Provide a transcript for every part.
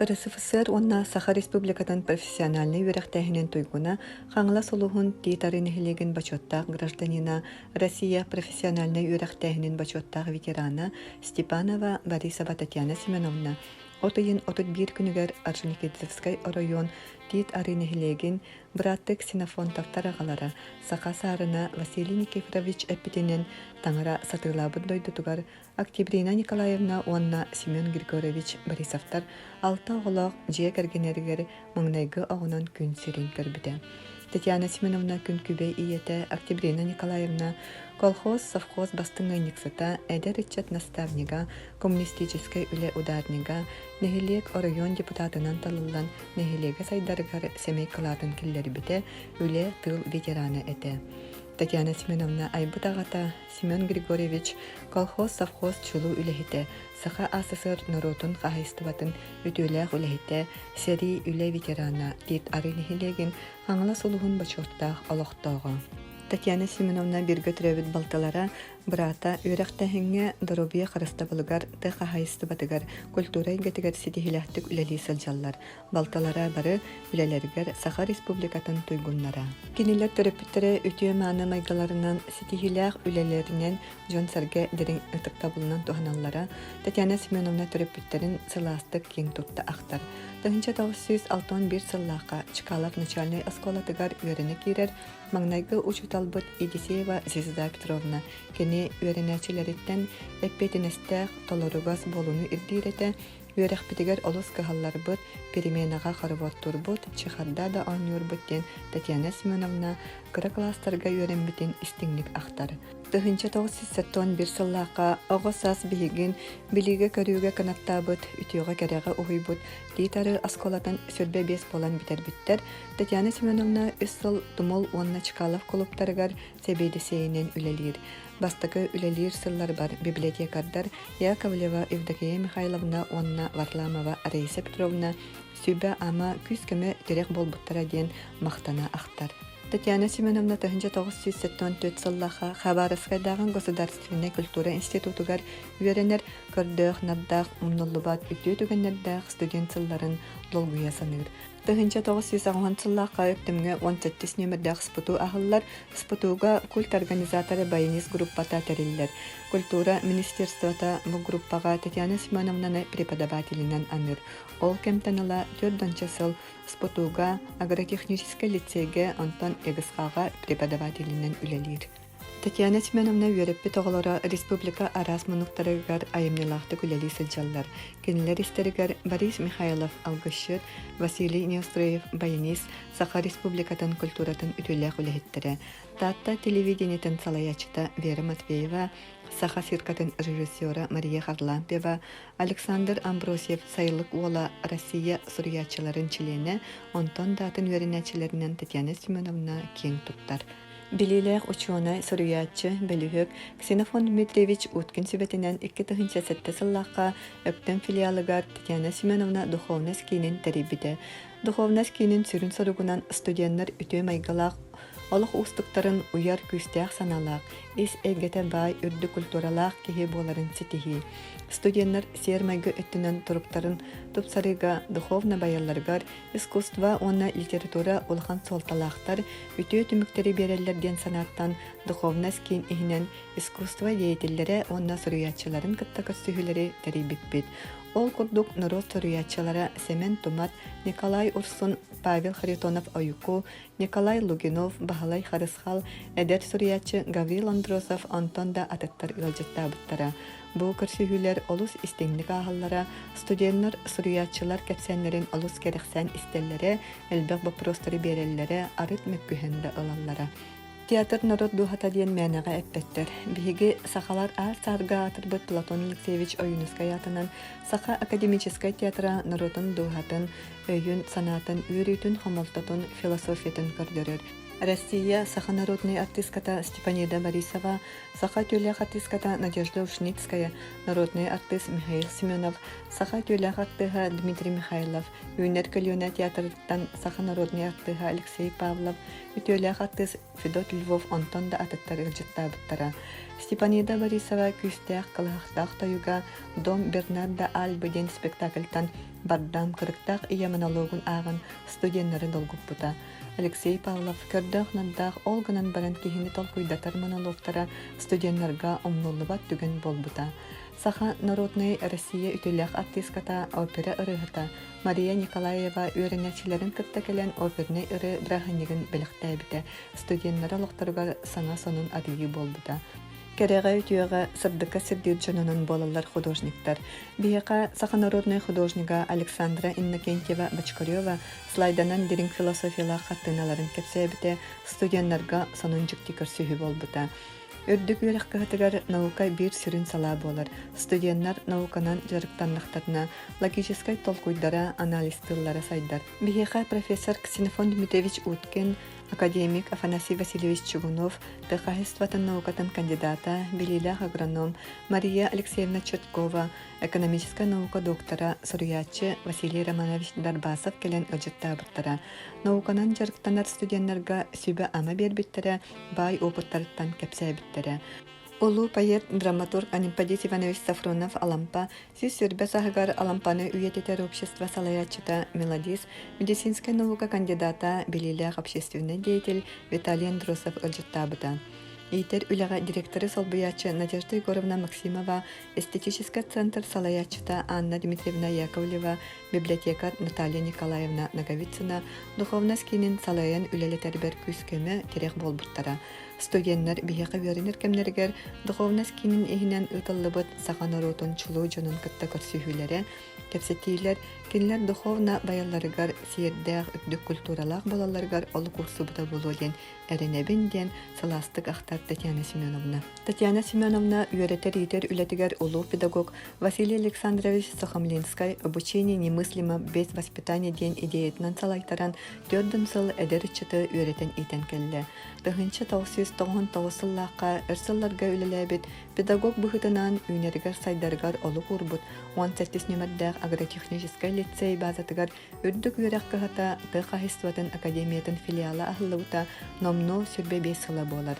РСФСР уонна Саха Республикатын профессиональнай үөрэхтээһинин туйгуна, Хаҥалас улууһун Тиит Арыы нэһилиэгин бочуоттаах гражданина, Россия профессиональнай үөрэхтээһинин бочуоттаах ветерана Степанова Борисова Татьяна Семеновна от ыйын 31 күнүгэр Орджоникидзевскай оройуон Тиит Арыы нэһилиэгин бырааттыы Ксенофонтовтар аҕалара Саха саарына Василий Никифорович эппитинэн таҥара сатыылаабыт дойдутугар Октябрина Николаевна уонна Семен Григорьевич Борисовтар алта оҕолоох дьиэ кэргэннэригэр маҥнайгы оҕонон күн сирин көрбүтэ. Татьяна Семеновна күн күбэй ийэтэ Октябрина Николаевна колхоз, совхоз бастыҥ ыанньыксыта, эдэр ыччат наставнига, коммунистическай үлэ ударнига, нэһилиэк оройуон депутатынан талыллан нэһилиэгэ сайдарыгар сэмэй кылаатын киллэрбитэ, үлэ, тыыл ветерана этэ. Татьяна Семеновна айбыт аҕата Семен Григорьевич колхоз, совхоз чулуу үлэһитэ, Саха АССР норуотун хаһаайыстыбатын үтүөлээх үлэһитэ, сэрии үлэ ветерана Тиит Арыы нэһилиэгин Хаҥалас улууһун бочуоттаах олохтооҕо. Татьяна Семеновна бииргэ төрөөбүт балтылара Быраата үөрэхтээһиҥҥэ, доруобуйа харыстабылыгар, тыа хаһаайыстыбатыгар, культура эйгэтигэр ситиһиилээхтик үлэлии сылдьаллар. Балтылара бары үлэлэригэр Саха Республикатын туйгуннара. Кинилэр төрөппүттэрэ үтүө-мааны майгыларынан, ситиһиилээх үлэлэринэн дьон-сэргэ дириҥ ытыктабылынан туһаналлара. Татьяна Семеновна төрөппүттэрин сылаастык киэҥ тутта ахтар. 1961 сыллаахха Чкалов начальнай оскуолатыгар үөрэнэ киирэр Маҥнайгы учууталбыт Едисеева Звезда Петровна кини үөрэнээччилэриттэн эппиэтинэстээх, толоругас буолууну ирдиир этэ, үөрэхпитигэр олус кыһалларбыт, переменаҕа хороводтуурбут, чехарда да оонньуурбут диэн Татьяна Семеновна кыра кылаастарга үөрэммитин истиҥник ахтар. 1971 сыллаахха оҕо саас биһигин билиигэ-көрүүгэ кынаттаабыт, үтүөҕэ-кэрэҕэ уһуйбут Тиит-Арыы оскуолатын 25 буолан бүтэрбиттэр. Татьяна Семеновна үс сыл Тумул уонна Чкалов кулууптарыгар сэбиэдиссэйинэн үлэлиир. Бастакы үлэлиир сылларбар библиотекардар Яковлева Евдокия Михайловна уонна Варламова Раиса Петровна сүбэ-ама, күүс-көмө тирэх буолбуттара диэн махтана ахтар. Татьяна Семеновна 1974 сыллаахха Хабаровскайдааҕы государственнай культура институтугар үөрэнэр көрдөөх-нардаах, умнуллубат үтүө түгэннэрдээх студент сылларын долгуйа саныыр. 1980 сыллаахха Өктөмҥө 17 нүөмэрдээх СПТУ аһыллар. СПТУга культ организатора баянист группата тэриллэр. Культура министерствота бу группаҕа Татьяна Семеновнаны преподавателинэн аныыр. Ол кэмтэн ыла түөрт сыл СПТУга, агротехническай лицейгэ, онтон ЭГСХ-ҕа преподавателинэн үлэлиир. Татьяна Семеновна үөрэппит оҕолоро республика араас муннуктарыгар айымньылаахтык үлэлии сылдьаллар. Кинилэр истэригэр Борис Михайлов алгысчыт, Василий Неустроев баянист, Саха Республикатын культуратын үтүөлээх үлэһиттэрэ, Таатта телевидениетын салайааччыта Вера Матвеева, Саха циркатын режиссера Мария Харлампьева, Александр Амбросьев Сайылык уола Россия суруйааччыларын чилиэнэ, онтон да атын үөрэнээччилэринэн Татьяна Семеновна киэҥ туттар. Билиилээх учуонай, суруйааччы, бөлүһүөк Ксенофонт Дмитриевич Уткин сүбэтинэн 2007 сыллаахха Өктөм филиалыгар Татьяна Семеновна духовность киинин тэрийбитэ. Духовность киинин сүрүн соругунан студеннар үтүө майгылаах олох уустуктарын уйар күүстээх санаалаах, ис эйгэтэ баай үрдүк культуралаах киһи буоларын ситиһии. Студеннар сиэр-майгы өттүнэн туруктарын тупсарыыга духовно байалларыгар искусство уонна литература улахан суолталаахтар, үтүө түмүктэри биэрэллэр диэн санааттан духовность киин иһинэн искусство деятеллэрэ уонна суруйааччыларын кытта көрсүһүүлэри тэрийбиппит. Ол курдук норуот суруйааччылара Сэмэн Тумат, Николай Урсун, Павел Харитонов-Ойуку, Николай Лугинов, Баһылай Харысхал, эдэр суруйааччы Гаврил Андросов онтон да атыттар ыалдьыттаабыттара. Бу көрсүһүүлэр олус истиҥник ааһаллара, студеннар, суруйааччылар кэпсээннэрин олус кэрэхсээн истэллэрэ, элбэх боппуруостары биэрэллэрэ, арыт мөккүһэн да ылаллара. Театр норуот дууһата диэн мээнэҕэ эппэттэр. Биһиги сахалар аар-саарга аатырбыт Платон Алексеевич Ойуунускай аатынан Саха академическай театра норуотун дууһатын, өйүн, санаатын, үөрүүтүн, хомолтотун, философиятын көрдөрөр. Россия саха народнай артыыската Степанида Борисова, саха үтүөлээх артыыската Надежда Ушницкая, народнай артыыс Михаил Семенов, саха үтүөлээх артыыһа Дмитрий Михайлов, Үүнэр көлүөнэ театрыттан саха народнай артыыһа Алексей Павлов, үтүөлээх артыыс Федот Львов онтон да атыттар ыалдьыттаабыттара. Степанида Борисова күүстээх кылыһахтаах тойуга «Дом Бернарда Альбы» диэн спектакльтан бардам кырыктаах ийэ монологун ааҕан студеннары долгуппута. Алексей Павлов көрдөөх-нардаах ол гынан баран киһини толкуйдатар монологтара студеннарга умнуллубат түгэн буолбута. Саха народнай Россия үтүөлээх артыыската, опера ырыаһыта Мария Николаева үөрэнээччилэрин кытта кэлэн опернай ырыа бырааһынньыгын бэлэхтээбитэ, студеннара олохторугар саҥа сонун арыйыы буолбута. Кэрэҕэ-үтүөҕэ, сырдыкка сирдиир дьонунан буолаллар художниктар. Биһиэхэ саха народнай художнига Александра Иннокентьева Бочкарева слайданан дириҥ философиялаах хартыыналарын кэпсээбитэ студеннарга сонун дьикти көрсүһүү буолбута. Үрдүк үөрэх кыһатыгар наука биир сүрүн салаа буолар. Студеннар науканан дьарыктаннахтарына, логическай толкуйдара, анализтыыллара сайдар. Биһиэхэ профессор Ксенофонт Дмитриевич Уткин, академик Афанасий Васильевич Чугунов, тыа наукатын кандидата, билиилээх агроном Мария Алексеевна Черткова, экономическай наука доктора, суруйааччы Василий Романович Дарбасов кэлэн ыалдьыттаабыттара. Науканан дьарыктанар студеннарга сүбэ-ама биэрбиттэрэ, баай опыттарыттан кэпсээбиттэрэ. Улуу поэт, драматург Анемподист Иванович Сафронов Алампа 120 саһыгар Алампаны үйэтитэр общество салайааччыта, мелодист, медицинскэй наука кандидата, билиилээх общественнай деятель Виталий Андросов ыалдьыттаабыта. Иитэр үлэҕэ директоры солбуйааччы Надежда Егоровна Максимова, эстетическэй центр салайааччыта Анна Дмитриевна Яковлева, библиотекарь Наталья Николаевна Ноговицына духовность киинин салайан үлэлэтэрбэр күүс-көмө, тирэх буолбуттара. Студеннар биһиэхэ үөрэнэр кэмнэригэр духовность киинин иһинэн ыытыллыбыт саха норуотун чулуу дьонун кытта көрсүһүүлэрэ, кэпсэтиилэр кинилэр духовно байалларыгар сиэрдээх, үрдүк культуралаах буолалларыгар олук уурсубута буолуо диэн эрэнэбин диэн сылаастык ахтар Татьяна Семеновна. Татьяна Семеновна үөрэтэр-иитэр үлэтигэр улуу педагог Василий Александрович Сухомлинскай «Обучение немыслимо без воспитания» диэн идеятынан салайтаран төрдүн сыл эдэр ыччаты үөрэтэн-иитэн кэллэ. 1999 сыллаахха өр сылларга үлэлээбит педагог быһыытынан үүнэригэр-сайдарыгар олук уурбут 18 нүмердээх агротехническай лицей базатыгар Үрдүк үөрэх кыһата тыа хаһайыстыбатын академиятын филиала аһыллыбыта номнуо 25 сыла буолар.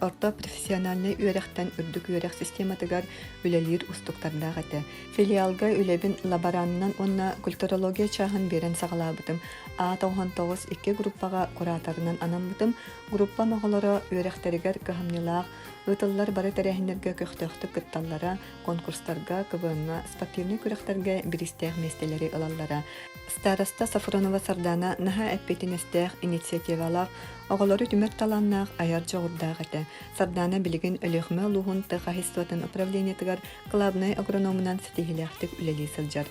Орто профессиональнай үөрэхтэн үрдүк үөрэх систематыгар үлэлиир уустуктардаах этэ. Филиалга үлэбин лаборанынан уонна культурология чааһын биэрэн саҕалаабытым. А99 икки группаҕа кураторынан анаммытым. Группам оҕолоро үөрэхтэригэр кыһамньылаах, ыытыллар бары тэрээһиннэргэ көхтөөхтүк кытталлара, конкурстарга, КВН-ҥа, спортивнай күрэхтэргэ бириистээх миэстэлэри ылаллара. Староста Сафронова Сардана наһаа эппиэтинэстээх, инициативалаах, оҕолору түмэр талааннаах, айар дьоҕурдаах этэ. Сардана билигин Өлүөхүмэ улууһун тыа хаһайыстыбатын управлениетыгар кылаабынай агрономунан ситиһиилээхтик үлэлии сылдьар.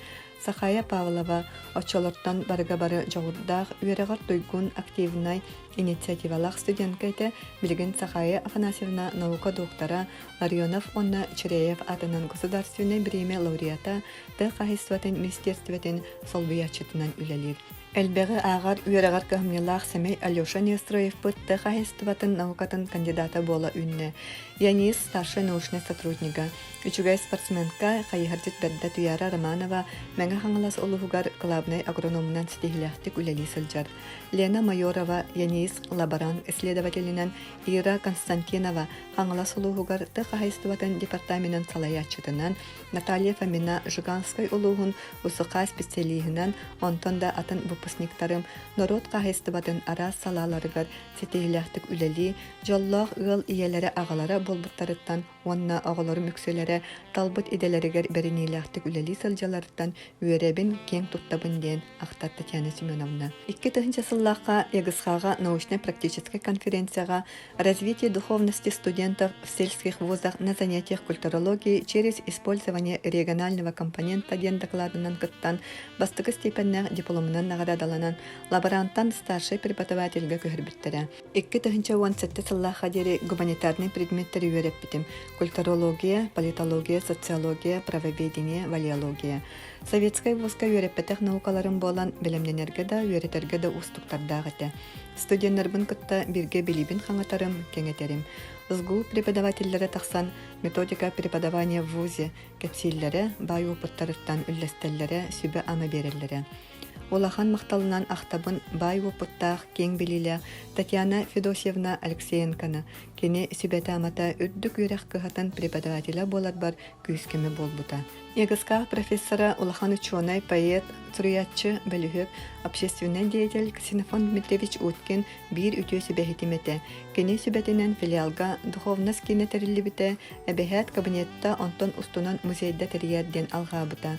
Сахая Павлова оччолортон барыга бары дьоҕурдаах, үөрэҕэр туйгун, активнай, инициативалаах студентка этэ, билигин Сахая Афанасьевна наука доктора, Ларионов уонна Чиряев аатынан государственнай бириэмэ лауреата, тыа хаһайыстыбатын министиэристибэтин солбуйааччытынан үлэлиир. Элбэҕи ааҕар, үөрэҕэр кыһамньылаах сэмэй Алеша Неустроевпыт тыа хаһайыстыбатын наукатын кандидата буола үүннэ. Янис старшай научнай сотруднига, үчүгэй спортсменка, хайыһардьыт бэрдэ Туяра Романова Мэҥэ Хаҥалас улууһугар кылаабынай агрономунан ситиһиилээхтик үлэлии сылдьар. Лена Майорова Янис лаборант исследователинэн Ира Константинова Хаҥалас улууһугар тыа хаһайыстыбатын департаменын салайааччытынан, Наталья Фомина Жиганскай улууһун УСХ специалиһынан, онтон да атын выпускниктарым норуот хаһайыстыбатын араас салааларыгар ситиһиилээхтик үлэлии, дьоллоох ыал ийэлэрэ-аҕалара буолбуттарыттан уонна оҕолорум үксүлэрэ талбыт идэлэригэр бэриниилээхтик үлэлии сылдьалларыттан үөрэбин, киэҥ туттабын диэн ахтар Татьяна Семеновна. 2000 сыллаахха ЯГСХ-ҕа научнай-практическай конференцияҕа «Развитие духовности студентов в сельских вузах на занятиях культурологии через использование регионального компонента» диэн докладынан кыттан бастакы степеннээх дипломунан наҕараадаланна. наҕараадаланан, лаборантан старшай преподавательгэ көһөрбүттэрэ. 2017 сыллаахха диэри гуманитарнай предметтэри үөрэппитим: культурология, политология, социология, правоведение, валеология. Советскай вузка үөрэппэтэх наукаларым буолан, бэлэмнэнэргэ да, үөрэтэргэ да уустуктардаах этэ. Студеннарбын кытта бииргэ билиибин хаҥатарым, кэҥэтэрим. СГУ преподавателлэрэ тахсан «Методика преподавания в ВУЗе» кэпсииллэрэ, баай уопуттарыттан үллэстэллэрэ, сүбэ-ама биэрэллэрэ. Улахан махталынан ахтабын баай уопуттаах, киэҥ билиилээх Татьяна Федосьевна Алексеенконы. Кини сүбэтэ-амата үрдүк үөрэх кыһатын преподавателэ буоларбар күүс-көмө буолбута. ЕГСК профессора, улахан учуонай, поэт, суруйааччы, бөлүһүөк, общественнай деятель Ксенофонт Дмитриевич Уткин биир үтүө сүбэһитим этэ. Кини сүбэтинэн филиалга духовность киинэ тэриллибитэ, эбэһээт кабинетта онтон устунан музейда тэрийэр диэн алҕаабыта.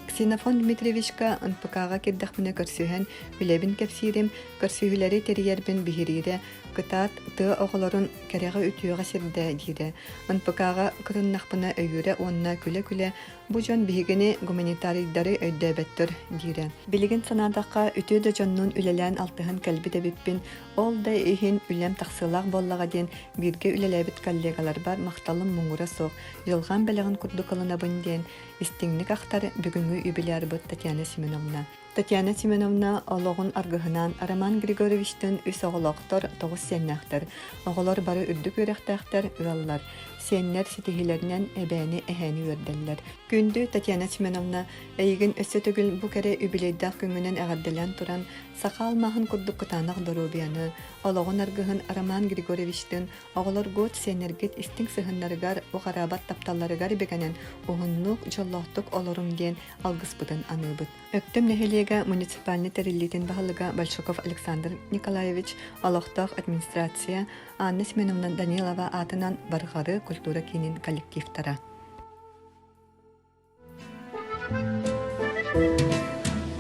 Ксенофонт Дмитриевичка НПК-ҕа киирдэхпинэ көрсүһэн, үлэбин кэпсиирим, көрсүһүүлэри тэрийэрбин биһириирэ, кытаат, тыа оҕолорун кэрэҕэ-үтүөҕэ сирдээ диирэ. НПК-ҕа кытыннахпына өйүүрэ уонна күлэ-күлэ бу дьон биһигини гуманитарийдары өйдөөбөттөр диирэ. Билигин санаатахха, үтүө да дьоннуун үлэлээн алтыһан кэлбит эбиппин, ол да иһин үлэм тахсыылаах буоллаҕа диэн бииргэ үлэлээбит коллегаларбар махталым муҥура суох, дьылҕам бэлэҕин курдук ылынабын диэн истиҥник ахтар бүгүҥҥү юбилярбыт Татьяна Семеновна. Татьяна Семеновна олоҕун аргыһынаан Роман Григорьевичтыын үс оҕолоохтор, тоҕус сиэннээхтэр. Оҕолор бары үрдүк үөрэхтээхтэр, ыаллар. Сиэннэр ситиһиилэринэн эбээни, эһээни үөрдэллэр. Күндү Татьяна Семеновна, эйигин өссө төгүл бу кэрэ үбүлүөйдээх күҥҥүнэн эҕэрдэлээн туран, саха алмааһын курдук кытаанах доруобуйаны, олоҕун аргыһын Роман Григорьевичтыын Оҕолоргут, сиэннэргит истиҥ сыһыннарыгар, уҕараабат тапталларыгар бигэнэн уһуннук, дьоллоохтук олоруҥ диэн алгыспытын аныыбыт. Өктөм нэһилиэгэ муниципальнай тэриллиитин баһылыга Большаков Александр Николаевич, олохтоох администрация Анна Семеновна Данилова аатынан Барҕары культура киинин коллективтара.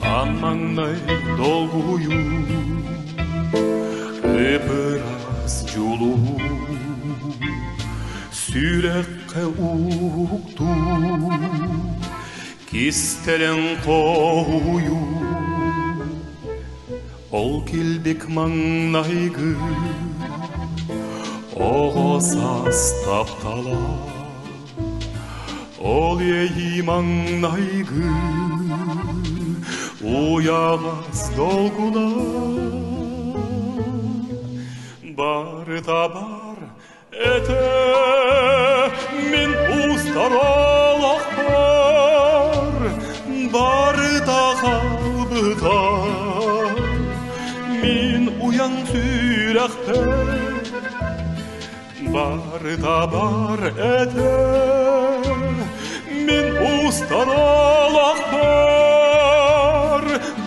Аан маҥнай долгуйуу, ып-ыраас дьулуһуу, сүрэххэ уһуктуу, кистэлэҥ хоһуйуу. Ол килбик маҥнайгы оҕо саас таптала Ол иэйии маҥнайгы уйаҕас долгуна барыта бар этэ мин устар олохпор барыта хаалбыта мин уйан сүрэхпэр Барыта бар этэ мин устар олохпор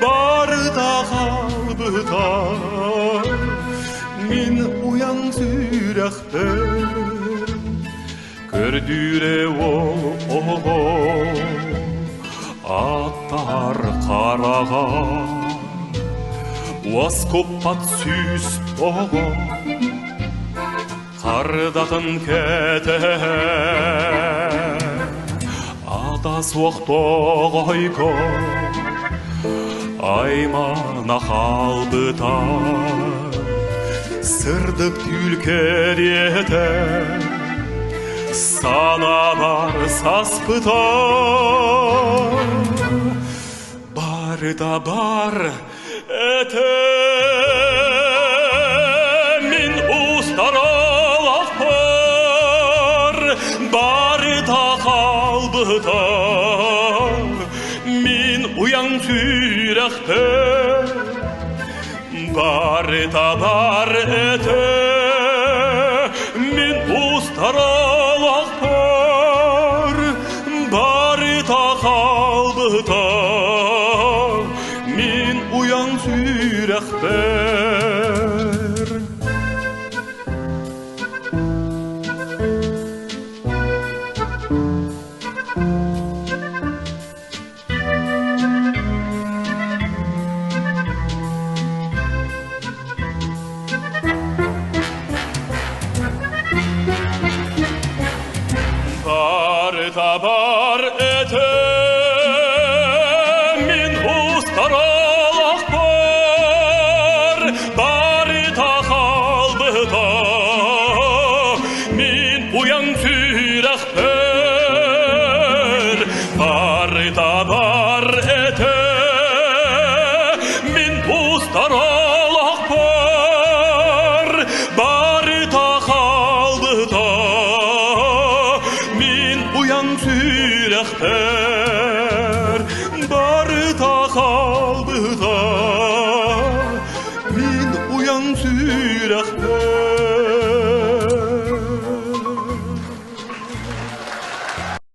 барыта хаалбыта мин уйан сүрэхпэр көрдүүрэ ол оҕо аттар хараҕа уоскуппат сүүс оҕо Хардатын кэтэһэ ата суох тоҕойго аймана хаалбыта сырдык түүл кэриэтэ санаабар саспыта барыта бар этэ мин устар олохпор барыта хаалбыта мин уйан сүрэхпэр барыта бар этэ мин устар олохпор барыта хаалбыта Мин уйан сүрэхпэр Барыта бар этэ мин устар олохпор. Барыта бар этэ мин устар олохпор барыта хаалбыта мин уйан сүрэхпэр.